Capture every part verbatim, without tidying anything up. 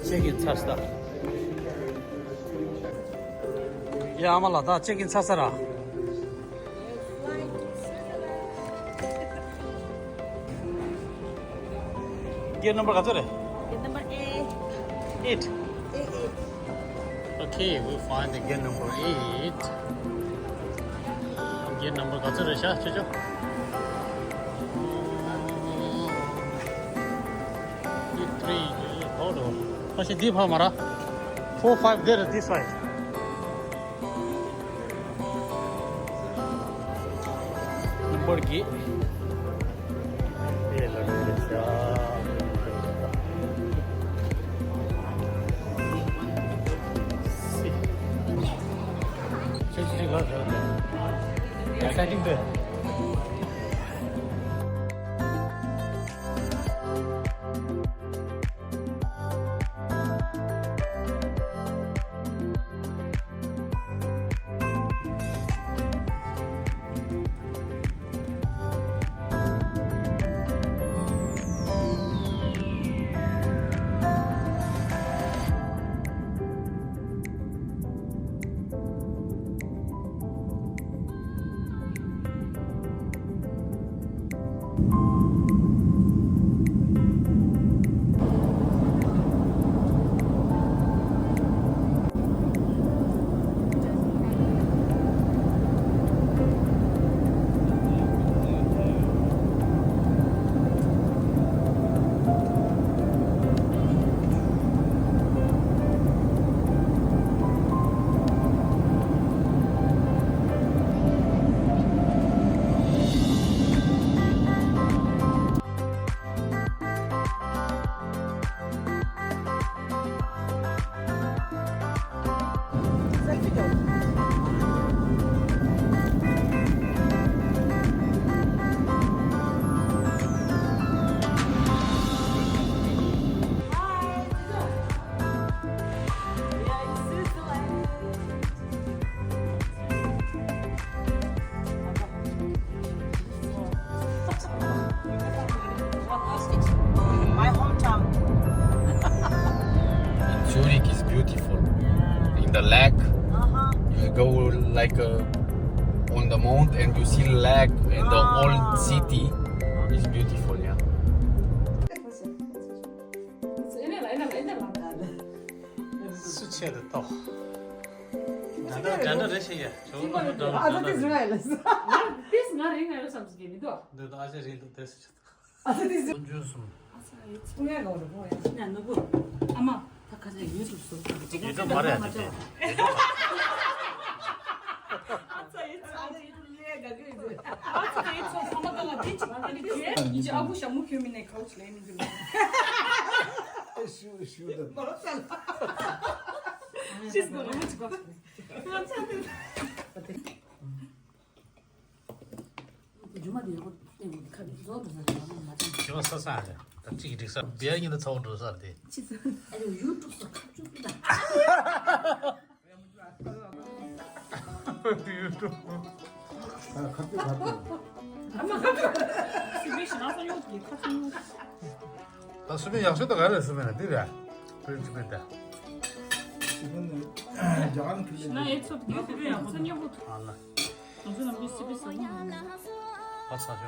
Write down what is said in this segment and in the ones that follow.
ཅེག་ཨིན་ཚར་སོང་། ཡ་ཨ་མ་ལགས། ད་ཅེག་ཨིན་ཚར་ཚར་ར། གེཊ་ནམ་བར་ག་ཚོད་རེད། Gate number eight. Eight. Eight, eight. Okay, we find the gate number eight. གེཊ་ནམ་བར་ག་ཚོད་རེད་ཤག་ཆོ་ཆོ། Eight three. Hold on. ཕ་ཤི་འདི་ཕ་མ་ར། Four five there, this side. ནམ་བར་གི། ཨེ་ལ་ལ་ལ་ཤ། ཅིག་ཅིག་ལ་ཤ། Exciting day. My hometown. Zurich is beautiful. Yeah. In the lake, uh-huh, you go like uh, on the mount and you see lake and the old city is beautiful, yeah. སུ་ཆེད་དུ་ཏོ། འདྲ་འདྲ་རེད་ཤེས་ཡ། ཁྱོད་འདྲ་འདྲ་རེད། ང་དེ་ང་རེད་བསམ་གྱི་མི་འདུག་འདི་ད་ཨ་ཅེ་རེད་འདུག་དེ་སུ་ཆེད་དུ། ཨ་ཙི་ཙི། སུམ་ཅུ་སོ་གསུམ། ཨ་ཙི་ཡིད་ཚིམ། ང་ནུ་བོ། ཨ་མ། ད་ཁ་ཚ་ཡུ་ཊུབ་སུ། ཡིད་ཚིམ་མ་རེད་ཨ་ཙི། ཨ་ཙི་ཡིད་ཚིམ། ཨ་ཙི་ཡིད་ཚིམ་ཚང་མ་གང་ལ་དེ་ཅི་ག་ནི་ཁྱོད་ཡིད་ཚིམ། ཨ་ཁུ་ཞྭ་མོ་ཁྱོད་མི་ནས་ཁའུ་ཆི་ལེན་ནི་འདུག་ཤུ་ཤུ་ད། མ་ལོ་ས་ལ། ཤིས་གོ་ར་མ་ཅི་གོ། ང་ཚ་དེ། རྒྱུ་མ་དེ་ཡོད་པ་སྟེང་གི་ཁ་བཟོ་འགྲོ་ས་རེད་མ་མ་ཅང་། ཞི་བ་ས་ས་རེད། ད་གཅིག་གི་འགྲིག་ས་བེ་ཡ་ཉིན་ད་ཚོགས་འགྲོ་ས་རེད་དེ། ཅི་ཟེར། ཨ་ཡོ་ཡུ་ཊུབ་སོ་ཁ་བཅུག་གི་ད། ཡུ་ཊུབ། ཨ་ཁ་བཅུག་ཁ་བཅུག་ཨ་མ་ཁ་བཅུག་སི་པེ་ཤི་ན་ས་ཡོད་གི་ཁ་བཅུག་ད་སུ་མེ་ཡག་ཤོས་ད་ག་རེ་སུ་མེ་ན་འདི་རེད། པེ་ཅི་པེ་ད། སི་པེ་ནི་རྒྱ་གར་ཁུལ་ན་ཡེ་ཚོ་དེ་སི་པེ་ཡག་ཚོ་ཉེ་བོ། ཨ་ལ། ང་ཚོ་ནམ་རྒྱུན་སི་པེ་ཟ་གི་མ་ནི། ཨ་ཚ་ཤོ།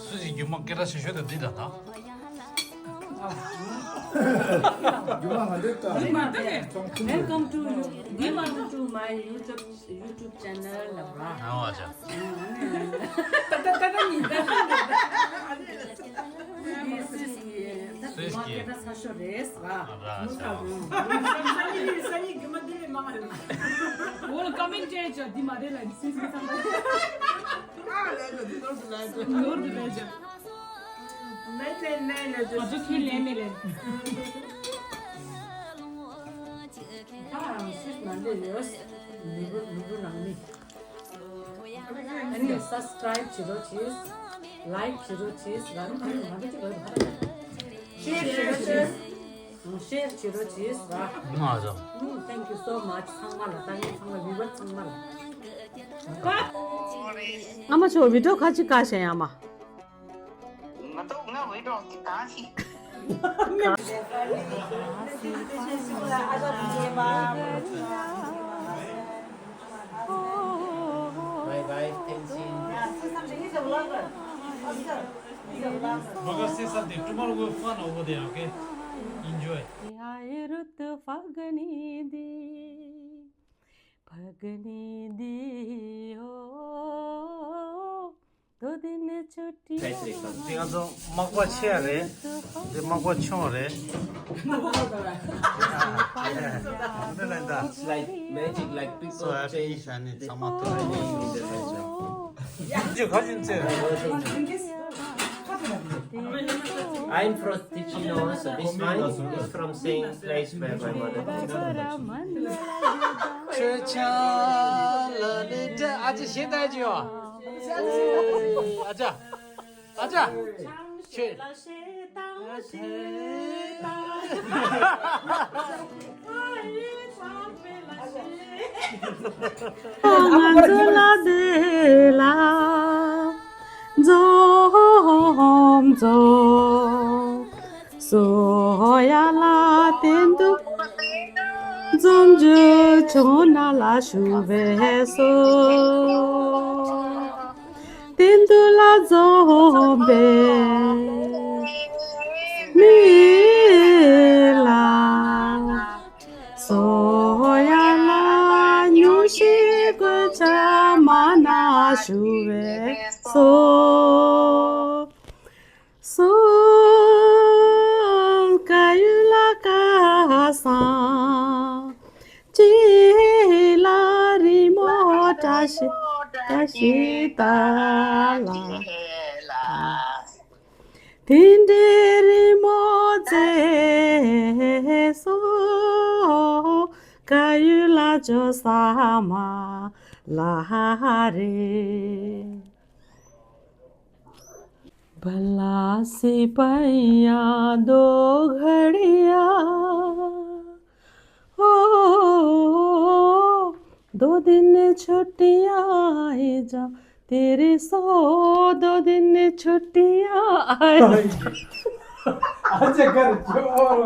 སུ་ཞིག་རྒྱུ་མ་སྐད་གྲགས་ཆེ་ཤོས་དེ་འདི་འདྲ་དང་། རྒྱུ་མ་ང་འདྲ་ལྟ། Welcome to you. Welcome to my YouTube, YouTube channel ལབ་ར། ཨ་ཅག་ད་ད་ད་ད་ཉིན་ད། This is ད་མ་སྐད་ད་ས་ཤོ་རེད་ཟ། ཨ་ར་ཅག་ས་ཉིན་ས་ཉིན་རྒྱུ་མ་འདི་ལས་མང་རེད། འོ་ལ་ཀ་མེན་ཊི་བྱས་ཅག་འདི་མ་རེད་ལ་འདི་སེམས་སེམས་ཚང་ད། ཨ་ལས་ལ་འདི་ནོར་དུ་ལས་ཅག་ནོར་དུ་ལས་ཅག་ལས་ལས་ལས་ལས་ཅག་ང་ཚོ་ཁྱོད་ལས་མེད་ལས། ད་རང་སུས་མ་འདྲེ་ཡོད། མི་བུ་མི་བུ་ནང་མི། ཨ་ནི་སབ་སི་ཀྲའིབ་བྱེད་རོགས་གྱིས། ལའིཀ་བྱེད་རོགས་གྱིས། ལ་ནི་ཨ་ནི་ང་ཚོ་ཅི་བར་བར། ཤེར་ཤེར་ཤེར། ཤེར་བྱེད་རོགས་གྱིས། ང་ཚོ། Thank you so much. ཚང་མ་ལ་ལྟ་མཁན་ཚང་མ་བི་ཝར་ཚང་མ་ལ། ཨ་མ་ཆོ་བི་ཌིའོ་ཁ་ཅིག་བཀག་ཤེས་ཡ་མ། མ་གཏོགས་ང་བི་ཌིའོ་དེ་གང་ཞིག Bye bye, thanks in. Because say something, tomorrow we'll fun over there, okay? Enjoy. आए रुत फागणी दी, फागणी दी हो, दो दिन छुट्टी। དེ་ང་ཚོ་མག་པ་ཆེ་ཡ་རེད། དེ་མག་པ་ཆུང་བ་རེད། འདི་ལ་ད། It's like magic, like people So happy change ཤ་ནི་ཚང་མ་ཐུག་པ་ནི་ཡིན་འདི་ལ་ཤ། ཅི་ག་ཅིན་ཚེ། I'm from Ticino, so this wine is from same place where my mother comes from. ཆོས་ཆང་ལ་ལི་ཏྲ་ཨ་ཅེ་ཞེ་ད་ཅི་ཡོ། ཨ་ཅག་ཨ་ཅག་ཆོས། ང་ཚོ་ལ་དེ་ལ་འཛོམས་འཛོམས། སོ་ཡ་ལ་བརྟན་དུ་འཛོམས་རྒྱུ་བྱུང་ན་ལ་ཞུ་བས་སོ། བརྟན་དུ་ལ་འཛོམས་པའི་མི་ལ་སོ་ཡ་ལ་ཉུང་ཤས་དགོས་ཆ་མ་ན་ཞུ་བས་སོ། སོ་ཀ་ཡུ་ལ་ཀ་སང་ཅི་ལ་རི་མོ་བཀྲ་ཤིས་བཀྲ་ཤིས་ཏ་ལ། དེ་འདྲའི་རི་མོ་མཛེས་སོ་ཀ་ཡུ་ལ་ཇོ་ས་མ་ལ་རེ། भला सिपहिया दो घड़िया ओ, दो दिन छुट्टियां ही जा तेरे सो, दो दिन छुट्टियां आई। आज कर जोर।